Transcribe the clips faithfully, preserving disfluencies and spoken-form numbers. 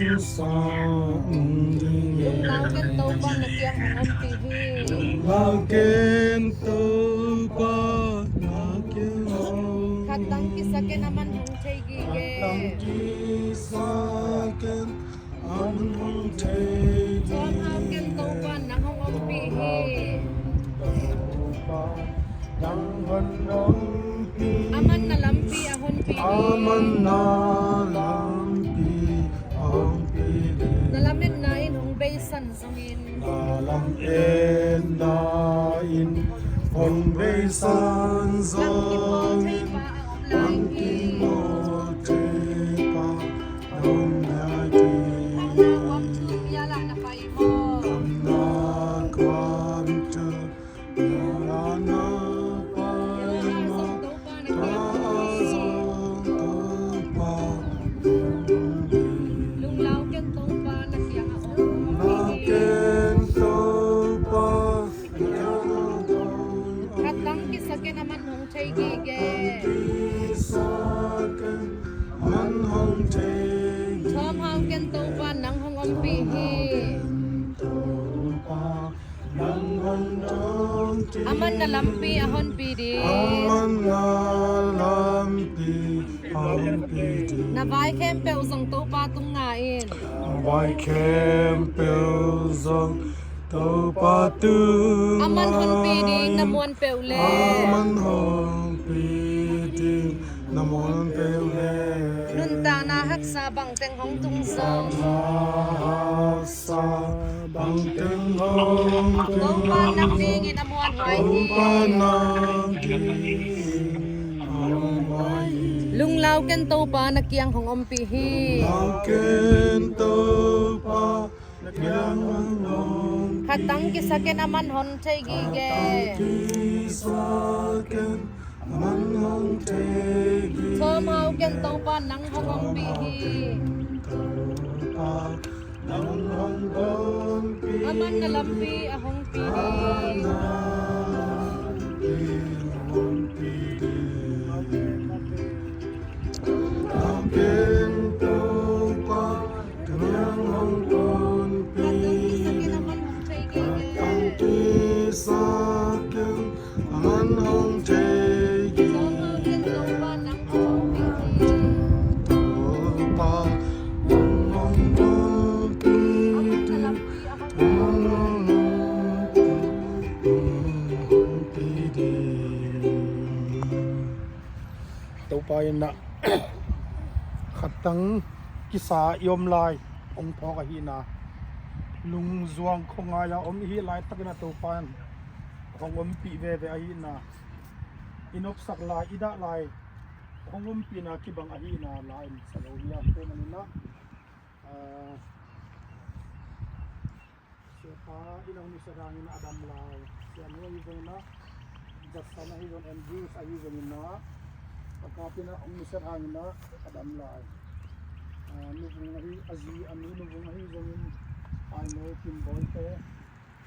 Lunglau ken Topa na kiang hong ompih hi. Lunglau ken Topa na kiang hong. Khat tang kisa ken aman hong thei gige. Khat tang kisa ken aman hong thei gige. Thuamhau ken Topa nang hong ompih hi. Aman na lampi a honpi ding. Aman na lampi a honpi ding. Na lametna in hong beisan zongin. Na lametna in hong beisan zongin. Lam kimawl thei pa a om lai hi. Lam kimawl thei pa a om lai hi. Lam na kuam thu bia lah na pai maw. Lam na kuam thu Lunglau ken Topa na kiang a om hi. Khat tang kisa ken aman hong thei gige. Thuamhau ken Topa nang hong ompih hi. Aman na lampi a honpi ding. Aman na lampi a honpi ding. Na vai khempeuh zong Topa tung nga in. Na vai khempeuh zong Topa tung nga in. Aman honpi ding na muan peuh le. Aman honpi ding na muan peuh le. Nuntakna haksa bang teng hong tung zong. Nuntakna haksa bang teng hong tung. Topa nang dingin a muanhuai hi. Topa nang dingin a muanhuai hi. Lunglau ken Topa na kiang hong ompih hi. Lunglau ken Topa na kiang hong ompih hi. Khat tang kisa ken aman hong thei gige. Khat tang kisa ken aman hong thei gige. Thuamhau ken Topa nang hong ompih hi. Thuamhau ken Topa nang hong ompih hi. Aman na lampi a honpi ding. Aman na lampi a honpi ding. Lunglau ken Topa na kiang hong ompih hi. Khat tang kisa ken aman hong thei gige. Khat tang kisa ken aman hong thei gige. Topa nang hong ompih hi. Topa nang hong ompih hi. Aman na lampi a honpi ding. Topa in ah khat tang kisa i om lai hong phawk ahihna, lungzuang khuangai-a om i hih laitakin ah Topa in hong ompih veve ahihna, i nopsak lai, i dah lai hong ompihna kibang ahihna la-in sa lo hi a, tua manin ah, ah, Siapa in hong nusiat hangin a dam lai. Sianu ahi zongin ah, Judson ahi zongin, Andrews ahi zongin ah, Pakap in ah hong nusiat hangin ah a dam lai. Ah, nuvung ahi, a zi, a nu nuvung ahi zongin, Aino, Kim Boy te,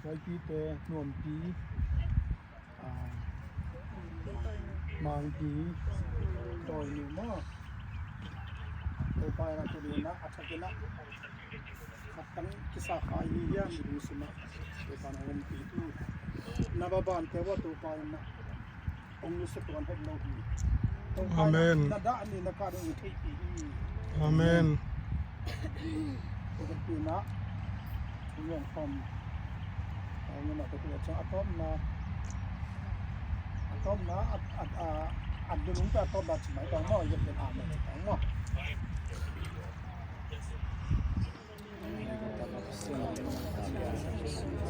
Boy Pi te, Nuam Pi, ah, Mangpi, Dawinu maw. Topa in ah tua dingin ah a thakin ah khat tang kisa kha i hi hiam i lungsim ah. Topa in hong ompih hi. Na babante uh ah Topa in ah hong nusia tuan het lo hi. Topa in ah, amen, na dah ni na kah ding hong theihpih hi. Amen. Tua ka pi na, tua hong khom. Tua hong na tua tua ciang a tawpna, a tawpna, a, a, a, a dulung tua a tawpna ci mai tawng maw, yet den amen tawng maw.